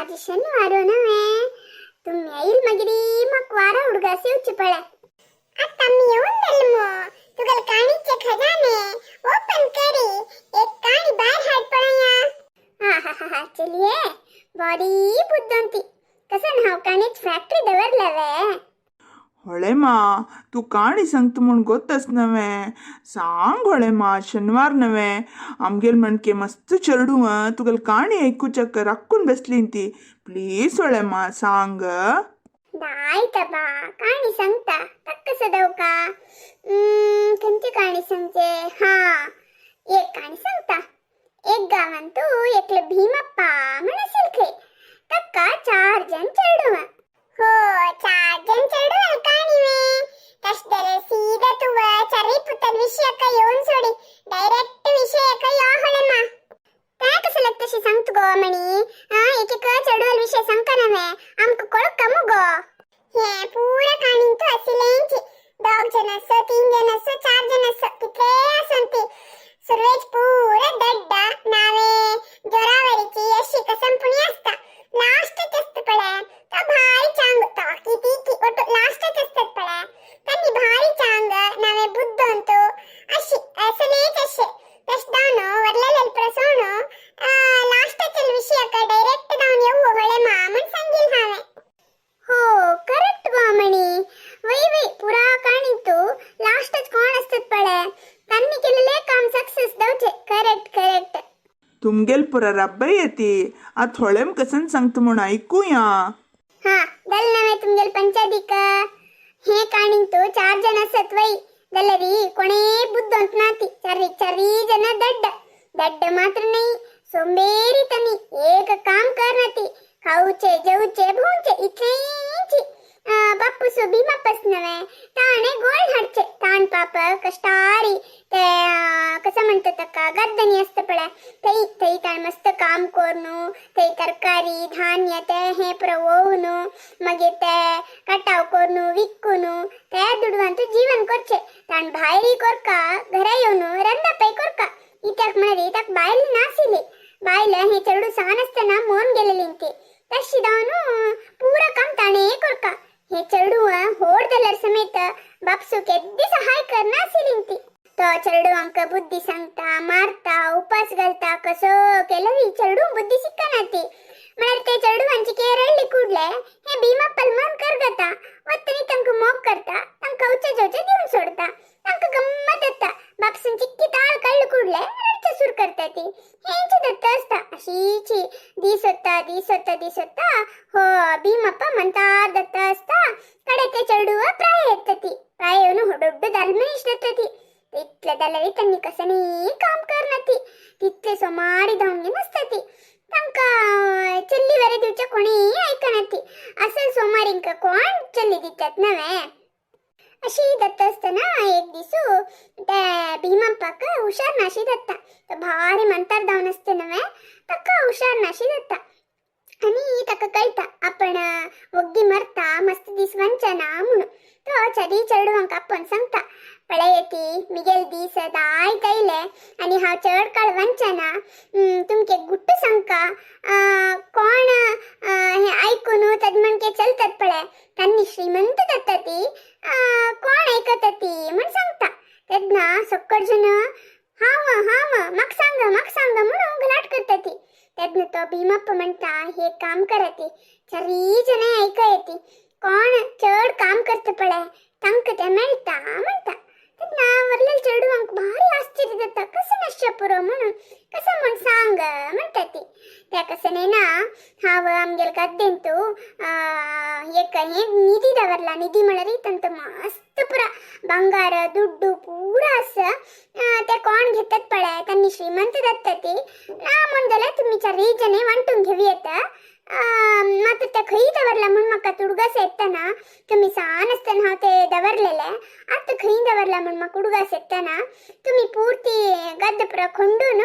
आज शनिवार नव्हे. तुम्ही येईल मगिरी मग वारा उडगास येऊची पळे. आता मी येऊन गेलो मो तुगल काणीचे खजाने ओपन करी एक काणी बाहेर हाड पळया. हा हा हा हा, चलिये ಬಾರಿ ಬುದ್ಧಂತಿ ಕಸನ್ ಹಾವ್ ಕಾಣಿಚ್ ಫ್ಯಾಕ್ಟ್ರಿ ದವರ್ಲವೆ. ಹೊಳೆಮಾ, तूं काणी सांगता म्हूण गोत्तास नव्हे. सांग ಹೊಳೆमा, शनिवार नव्हे, आमगेल म्हणके मस्त चेडूं तुगेल काणी आयकुच्याक राखून बसलीं ती. प्लीज ಹೊಳೆमा, सांग. ಆಯ್ತಪ್ಪ, ಕಾಣಿ ಸಂಗ್ತಾ ತಕ್ಕ ಸದವಕ. खंयची काणी सांगचे? हा, एक काणी सांगता. एक गावांतू एकलं भीमप्पा म्हण असेल खंय. तक्का चार जण चेडूं. हो, चार जण चेडूं काणी वे. तशे सीधा तुव चरी पुतन विषयक येऊन सोडी, डायरेक्ट विषयक यो होळमा. काय कसं लागतशी सांगतो गो म्हणी. हा, एक एक चेडूल विषय सांगता नव्हे, आमका कळक कमू गो. हे पुरा काणींतू असिलेंची दोग जण असो, तीन जण असो, चार जण असो, कितले आसून ती सुरवेज पुरा दड्डा नावे जोरावरीची अशी कसमपुणी असता. लास्टच असत पळे तो भारी चांग ताकी तीकी ಒಟ್ಟು ಲಾಸ್ಟच असतात पळे. त्यांनी भारी चांग नावे बुद्ध अशी असलेच अशे तश दावन वरलेले प्रसोण लास्टच विषयक डायरेक्ट दावन येऊ ಹೊಳೆ ಮಾಮನ್ सांगील हावे. हो, करेक्ट गो म्हणी. वै वै, पुरा काणीतू लास्टच कोण असतात पळे त्यांनी केलेले काम सक्सेस दवचे. Correct correct. तुमगेल पुरा रब्बरी येते. आत ಹೊಳೆम कसन सांगता म्हूण आयकुया. हा, दल नव्हे तुमगेल पंचादिक. हे काणींतू चार जण असत वै दलरी कोणे बुद्ध नाती. चारी चारी जण दड्ड दड्ड मात्र नाही, सोंबेरी तनी. एक काम करनती, खाऊचे जेवचे भोवचे इतलेंची. बापूसो भीमापस नव्हे, ताणे गोल्ड हाडचे. ताण पाप कष्टारी ते कसं म्हणतात का गर्दनी असतं पळे थई थई ताण मस्त काम करून थई तरकारी धान्य ते हे पुरो मागीर ते कटाव करून विकून ते दुडवांतू जीवन करचे. ताण भायरी कोरका, घरा येवन रंदापय कोरका. इत्याक म्हळ्यार ताक बायल नासिली. बायल हे चेडू सान आसतना मोन गेलेली ती. तशी दावन पूरा काम ताणे कोरका. हे चेडू होडदलर समेत बापसू केद्दी सहाय करनासिली ती. तो चेडवांक बुद्धी सांगता, मारता, उपास घालता. कसो केलं चेडू बुद्धी शिकना ती. म्हळ्यार ते चेडवांची केरळली ಕೂಡ್ಲೆ हे भीमप्पल मन करगता वत्तनी तांकां मोग करता, तांकां खावचे जेवचे दिवन सोडता. तांकां गम्मत येता. बापसून चिक्की ताळ कळ्ळ ಕೂಡ್ಲೆ रडचे सुरू करता ती. हेंचे दत्त असता. अशीची दीस होता, दीस होता, दीस होता. हो, भीमप्प म्हणतार दत्त असता. कडे ते चेडूव प्राय येता ती. प्राय येवन ದೊಡ್ಡ ಧರ್ಮನಿಷ್ಠ ती. तितले जाल्यार त्यांनी कसं काम करना ती. तितले सोमारी धांवून नसता ती. तांकां चल्ली बरें दिवचे कोणी आयकना ती. असल सोमारींक कोण चल्ली दितात नव्हे? अशी दत्त असताना एक दिसू त्या भीमप्पाक हुशार नाशी दत्ता. तो भारी मंतार धांवन असते नव्हे, ताका हुशार नाशी दत्ता आणि ताका कळटा आपण वग्गी मरता, मस्त दीस वंचना म्हणून. तो चरी चेडवांक आपोवन सांगता, पळय मिगेल दीस दायत आयले आणि हांव चड काळ वंचना. तुमके गुट्ट सांगका, कोण हे आयकून तद म्हणके चलतात पळय तांणी श्रीमंत जाता ती. कोण आयकता ती म्हण सांगता. तेन्ना सक्कड जण हांव हांव, म्हाका सांग म्हाका सांग म्हणून गलाट करता ती. तेन्ना तो भीमप्प म्हणटा, हे काम करा ती, चारी जण आयक येती, कोण चड काम करता पळय तांकां तें मेळटा म्हणटा. तेन्ना वरलेल चेडवांक भारी आश्चर्य जाता, कसं नासचें पुरो म्हणून. कसं म्हूण सांग म्हणटा ती. त्या कसं ना, हांव आमगेल गद्देंतू एक हे निधी दवरला. निधी म्हळ्यार तांचो मस्त पुरा ಬಂಗಾರ ದುಡ್ಡು ಪೂರ आसा. ते कोण घेतात पळय तांणी श्रीमंत जाता ती. ना म्हण जाल्यार तुमी चारय जण वांटून घेवं येता. मात्र ते खंय दवरला म्हूण म्हाका उडगास येतना. तुमी सान आसतना हांव ते दवरलेले, आतां खंय दवरला म्हूण म्हाका उडगास येतना. तुमी पुर्ती गद्द पुरा खोंडून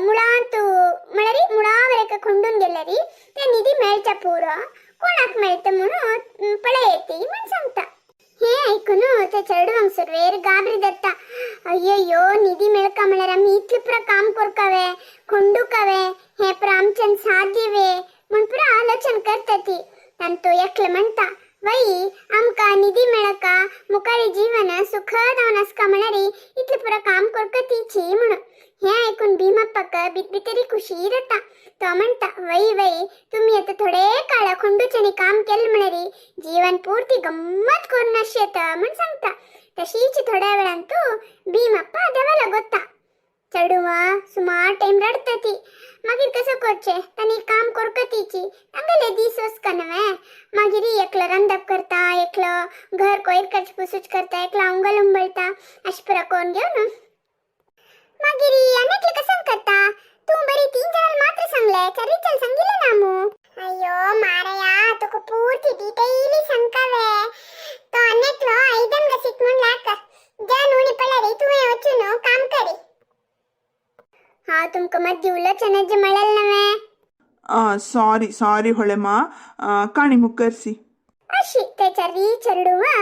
मुळांत म्हळ्यार मुळा वरेक खोंडून गेल्यार ते निधी मेळच्या पुरो, कोणाक मेळटा म्हणून पळय येती म्हण सांगता. हे ऐकून ते चेडवांक सुरवेर गाबरी जाता. अय्ययो, निधी मेळका म्हळ्यार आमी इतलें पुरा काम करकावे, खोंडुकावे, हें पुरा आमच्यान साध्यवे म्हण. उलोचन करता ती. तांतू एकलो म्हणटा, वई आमकां निधी मेळका, मुखारी जीवन सुखद जावन आसका म्हळ्यार इतलें पुरो काम करकतीची म्हणून. हें आयकून भीमप्पाक भितरी खुशी जाता. तो म्हणटा, वई वई तुमी आतां थोडे काळ खोंडूच्यानी काम केलें म्हळ्यार जीवन पूर्ती गम्मत करून येता म्हण सांगता. तशीच थोड्या वेळान तूं भीमप्पा देवाला गोता. चेडुवा सुमार टायम रडटा ती. मागीर कसो करचें, तांणी काम करकतीची, तांगेले दीस वचका न्हय. मागीर एकलो रांदप करता, एकलो घर कोयर कचपुसूच करता, एकलो अंगल उंबळटा, अशें पुरो करून घेवन मागीर आनी एकलो कसो करता. तूं बरी 3 जाणांक मात्र सांगले, चार चल सांगिल्लें ना मू. अय्यो मारया, तुका पूर्ती डिटेली सांगकावे. तो आनी एकलो आयदन घसीत म्हूण लाक ज्या उणी पडल्यार तुवें वचून काम करी. हांव तुमकां मद्दी उलोवचें जे म्हणलें नवें. सॉरी सॉरी होळेमा, काणी मुकरसी. अशी ते चारी चेडुवा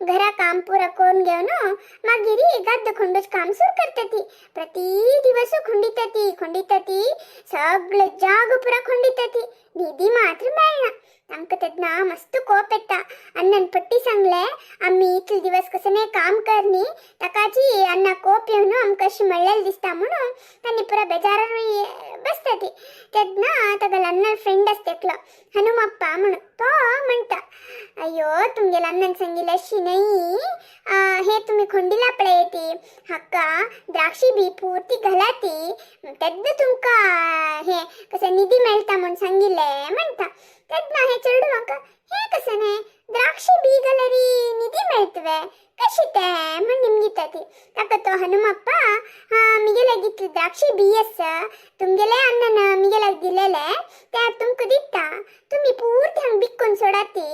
घरा काम पुरा करून घेवन मागीर गद्द खुंडूच काम सुरू करता ती. प्रति दिवस खुंडिता ती, खुंडिता ती, सगळे जाग पुरा खुंडिता ती. निधी मात्र मेळना. तांकां तेन्ना मस्त कोप येता. अण्णान पट्टी सांगले, आमी इतले दिवस कसं नाही काम करनी, ताकाची अण्णा कोप येवन आमकां अशी म्हणलेलें दिसता म्हणून तांणी पुरा बेजारार बसता ती. तेन्ना तागेलो अण्णा फ्रेंड आसता एकलो हनुमप्पा म्हणून, तो म्हणटा, अय्यो तुमगेल्या अण्णान सांगिल्लें अशी न्हय, हे तुमी खोंडिला पळय ती हाका द्राक्षी बी पुर्ती घाला ती, तेन्ना तुमकां हे कसं निधी मेळटा म्हूण सांगिल्लें म्हणटा. तेन्ना हे चेडूं म्हाका हे कसं न्हय, द्राक्षी बी घाल्यार निधी मेळटवे कशी तें म्हण निमगिता ती. ताका तो हनुमप्पा, मिगेले इतली द्राक्षी बी आसा, तुमगेले अण्णान मिगेल्याक दिलेले ते तुमकां दिता, तुमी पूर्ती हांगा बिक्कून सोडा ती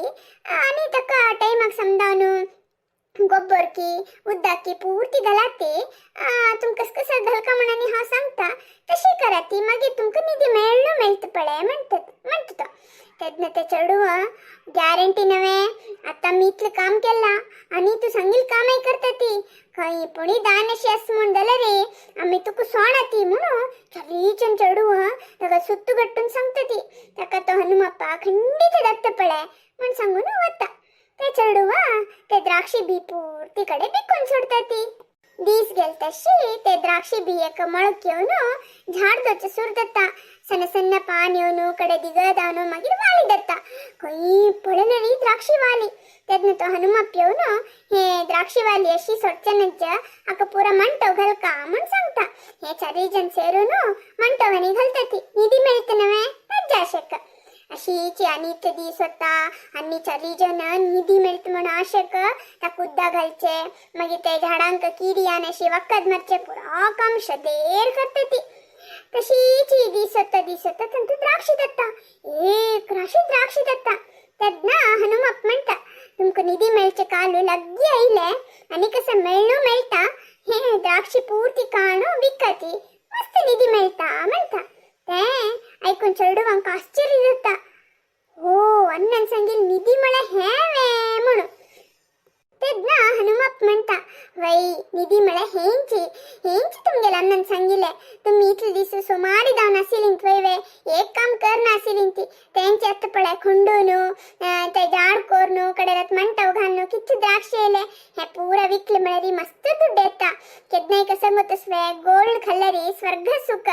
आनी ताका टायमाक समजावन गोबर की उदक की पूर्ती घाला ती, तुमकां कसं घालका म्हण आनी हांव सांगता तशी करा ती, मागीर तुमकां निधी मेळ्ळो मेळटा पळय म्हणटा म्हणटा तो. तेन्ना ते चेडूं गॅरंटी नवें, आतां मी इतलें काम केलां आनी तूं सांगील कामय करता ती, खंय पुणी दान अशी आसा म्हूण जाल्यार रे आमी तुका सोणा ती म्हणून चारीच्यान चेडूं ताका सुत्तू गट्टून सांगता ती. ताका तो हनुमप्पा खंडीत दत्त पळय म्हूण सांगून वता. ते चेडुवा ते द्राक्षी बी पूर्ती कडेन विकून सोडटा ती. दीस गेले तशी ते द्राक्षी बियेक ಮೊಳಕೆ येवन झाड दोचे सुर जाता. सಣ್ಣ सಣ್ಣ पान येवन कडे दिगत मागीर वाली जाता. खंय पळयलेली द्राक्षी वाली. तेन्ना तो हनुमप्प येवन हे द्राक्षी वाली अशी सोडचे नज्ज, हाका पुरा मंटव घालका म्हूण सांगता. हे चारय जण सेरून मंटव आनी घालता ती. निधी मेळटा नवें मज्जा अशेक अशीची. आनी इतले दीस वता आनी चारय जण निधी मेळटा म्हूण आशेक ताका उदक घालचे, मागीर ते झाडांक किडी आनी अशी वखद मारचे, पुरो काम श्रद्धेर करता ती. तशीच दीस वता दीस वता तांतूं द्राक्षी जाता, एक राशी द्राक्षी जाता. तेन्ना हनुमप्प म्हणटा, तुमकां निधी मेळचे कालू लागीं आयले आनी कसं मेळ्ळो मेळटा, हे द्राक्षी पूर्ती काणू विकती, मस्त निधी मेळटा म्हणटा. तें आयकून चेडुवांक आश्चर्य जाता. हो अण्णान सांगील निधी म्हळ्यार हें वे म्हणून. तेन्ना हनुमप्प म्हणटा, वय निधी म्हळ्यार हेंची हेंची तुमगेल्या अण्णान सांगिल्लें. तुमी इतले दीस सुमारी जावन आशिल्लीं थंय वे, एक काम करनाशिल्लीं ती. तेंचे आतां पळय खुंडून ते झाड कोरून कडेरात मंटव घालून कितले द्राक्षे येयले, हे पुरा विकले म्हळ्यार मस्त दुड्ड येता. केन्नाय कसं तसवे गोल्ड खाल्ल्यार स्वर्ग सुख.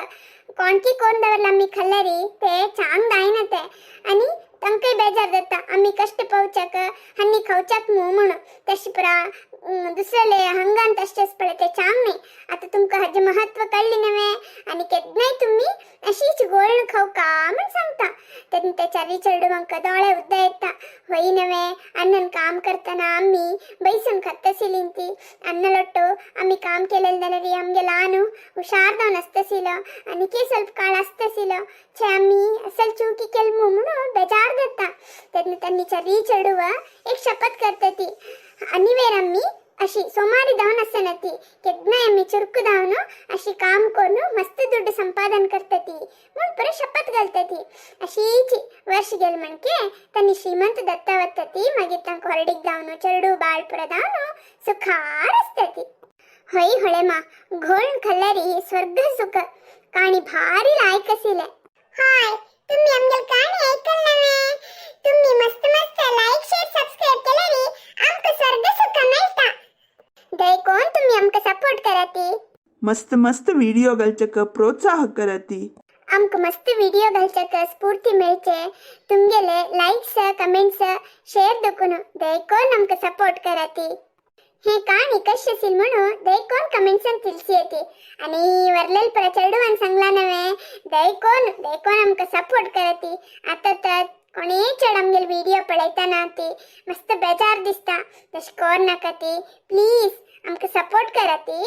कोणकी कोण दवरला आमी खाल्ल्यार ते चांग जायना ते, आनी तांकांय बेजार जाता आमी कश्ट पावच्याक आनी खावच्याक मू म्हणून. तशें पुरा दुसरेले हंगान तशेंच पळय ते चांग न्ही. आतां तुमकां हाजें महत्व कळ्ळें नवें, आनी केन्नाय तुमी अशीच गोल्ड खावका म्हूण सांगता. तेन्ना ते चारय चेडवांक दोळे उद्दा येता. हय नवें, अण्णान काम करतना आमी बैसून खाताशिल्लीं ती. अण्णा लोट्टू आमी काम केलेलें जाल्यार आमगे ल्हान हुशार जावन आसताशिल्लो आनी स्वल्प काळ आसताशिल्लो. छे आमी असल चुकी केल म्हणून बेजार जाता. तेन्ना तांणी चारय चेडवां एक शपथ करता ती, आनी वेर आमी अशी सोमारी जावन आसना ती, केन्नाय आमी चुरकू जावन अशी काम करून मस्त दुड्ड संपादन करता ती म्हूण परत शपथ घालता ती. अशीच वर्ष गेले म्हणके तांणी श्रीमंत दत्ता वता ती. मागीर तांकां हळडीक जावन चेडू बाळ पुरो जावन सुखार आसता ती. हय होळेमा, घोळ खाल्ल्यार स्वर्ग सुख. काणी भारी लायक आशिल्लें. हाय, तुमी आमगेल काणी आयकल नवें? मस्त मस्त व्हिडिओ घालचक प्रोत्साह करती. आमकां मस्त व्हिडिओ घालच्याक स्फूर्ती मेळचे. तुमगेले लायक्स, कमेंट्स, शेअर दखून दयकोन आमकां सपोर्ट कराती. हे काणी कशी असेल म्हणून दयकोन कमेंट्सान तिळसी येते. आणि वरलेल पर चेडवान सांगला नव्हे, दयकोन दयकोन आमकां सपोर्ट कराती. आता तर कोणीय चेड आमगेले व्हिडिओ पळयतना ती मस्त बेजार दिसता. तशें कर नाका ती, प्लीज आमकां सपोर्ट कराती.